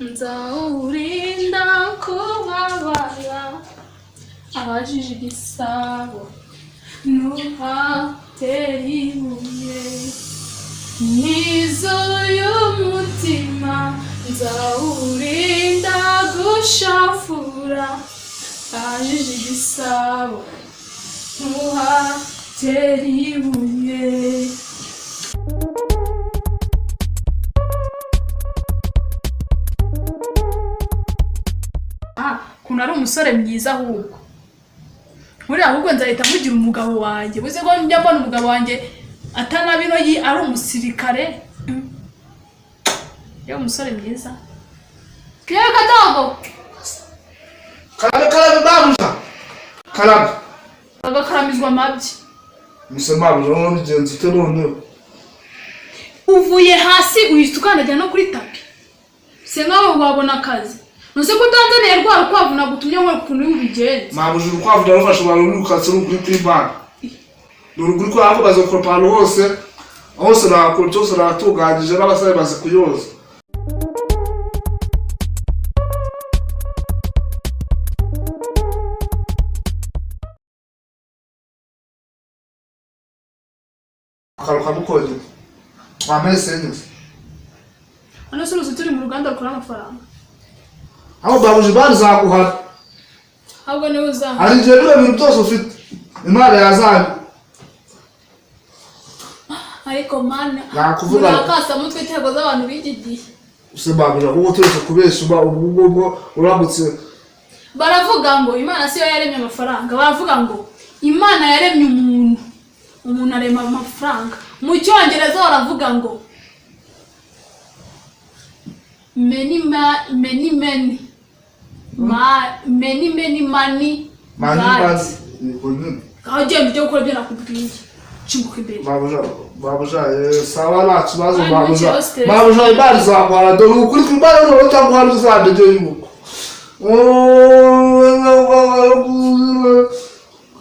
Nzawurinda kubabara. Abajije igisabo ntuhatera ibuye. Nizo y'umutima, nzawurinda gushafura. Abajije igisabo ntuhatera ibuye. Ah, ukuntu ari umusore mwiza ahubwo. Buriya ahubwo nzahita mugira umugabo wanjye. Buze ko njya mbona umugabo wanjye atanabinoyi ari umusirikare. Yewe, umusore mwiza. Yewe kadogo. Karame, karame mabuja, karame. Agakaramizwa amabyi. Mise mabuja, noneho bigenze ute noneho? Uvuye hasi uhita ukandagira no kuri tapi. Se nkawe wabona akazi? Ntuzi ko utanzaniye rwa rukwavu nagutumye ngo ukuntu uri bubigenze? Mabuja, urukwavu ndarufashe, barurukatse n'ukuri kw'Imana, ni uruguri kubera ko baza gukoropa ahantu hose hose, nahakorotse hose, nahatunganyije, n'abasare bazi kuyoza. Akantu kamukongera wambaye senyuze. Hano se uruzi turi mu ruganda rukora amafaranga? Aho mabuja, Imana izaguhana. Ahubwo niwe uzaha. Hari igihe bino bintu byose ufite Imana yazanye. Ariko Mana. Nakuvuga. Murakasa mutwe cyangwa z'abantu b'iki gihe. Se mabuja, kuko turetse kubeshya, uba ubwo ngubwo uramutse. Baravuga ngo Imana siyo yaremye amafaranga. Baravuga ngo Imana yaremye umuntu, umuntu arema amafaranga. Mu Cyongereza baravuga ngo many many many many many money. Mani. God. Mani yego nyine. Aho ugenda ujya gukora ibyo nakubwiye, nshinguka imbere. Mabuja, mabuja, sawa, nta kibazo. Mani, Mabuja. ntukiri stress. Mabuja, Imana izaguhana. Dore ukuri kw'Imana noneho utaguhana uzamenye yuko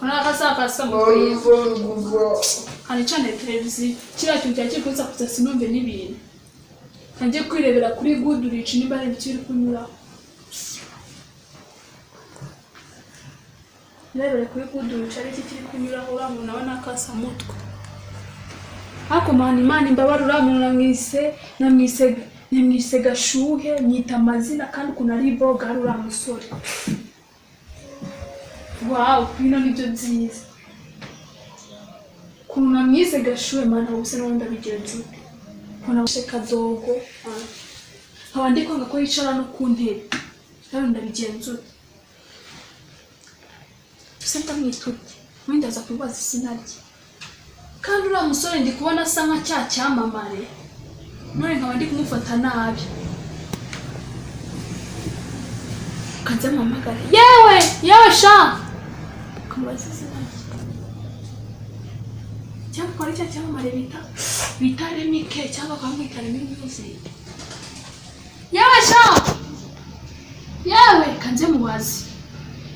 Ko nakasakasa mutwe hano icaniye televiziyo, kiriya kintu cyari kiri kunsakuza sinumve n'ibintu. Kanjye kwirebera kuri Goodrich nimba hari ibiki biri kunyuraho. Nirebere kuri Goodrich ari iki kiri kunyuraho. Uriya muntu nawe nakasamutwe. Ariko Mana, Imana imbabare, uriya muntu namwise Gashuhe, mwita amazina, kandi ukuntu ari boga ari uriya musore. Wow, bino nibyo byiza. Ukuntu namwise Gashuhe, Mana, ubu se n'ubundi ndabigenza ute? Ukuntu namwise Kadogo, nkaba ndi kwanga ko yicara no ku ntebe, nawe ndabigenza ute se? Ndamwita ute? Wenda aza kubaza izina rye, kandi uriya musore ndi kubona asa nka cya cyamamare, none nkaba ndi kumufata nabi. Kanze muhamagare. Yewe, yewe sha, kamubaza izina rye, cyangwa akaba ari cya cyamamare bita Remike, cyangwa bakamwita Remi Music. Yewe sha, yewe, kanze mubaze,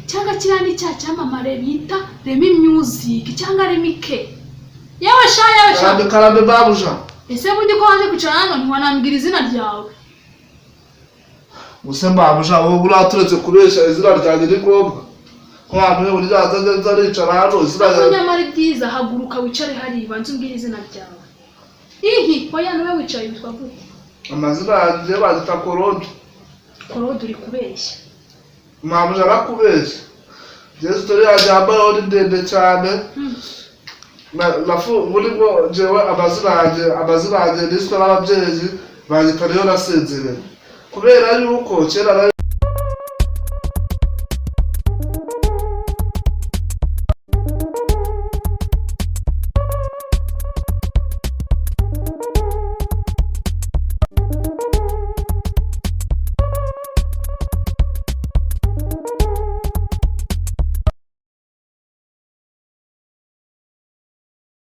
cyangwa kiriya ni cya cyamamare bita Remi Music cyangwa Remike. Yewe sha, yewe sha. Karame, karame mabuja. Ese bundi ko waje kwicara hano ntiwanambwira izina ryawe? Gusa mabuja, wowe buriya turetse kubeshya, izina ryanjye ni ngombwa ko wamenya buri ryaza nza nicara hano izina Ariko ryanjye? Nyamara byiza, haguruka wicare hariya, ubanze umbwire izina ryawe. Ihi, oya, nawe wicaye, witwa gute? Amazina yanjye bazita Korode. Korode? Uri kubeshya. Mabuja, arakubeshya. Njyewe story yanjye yambayeho ni ndende cyane. Muri bwo njyewe amazina yanjye niswe n'ababyeyi banyita niyo nasinziriye, kubera yuko kera nari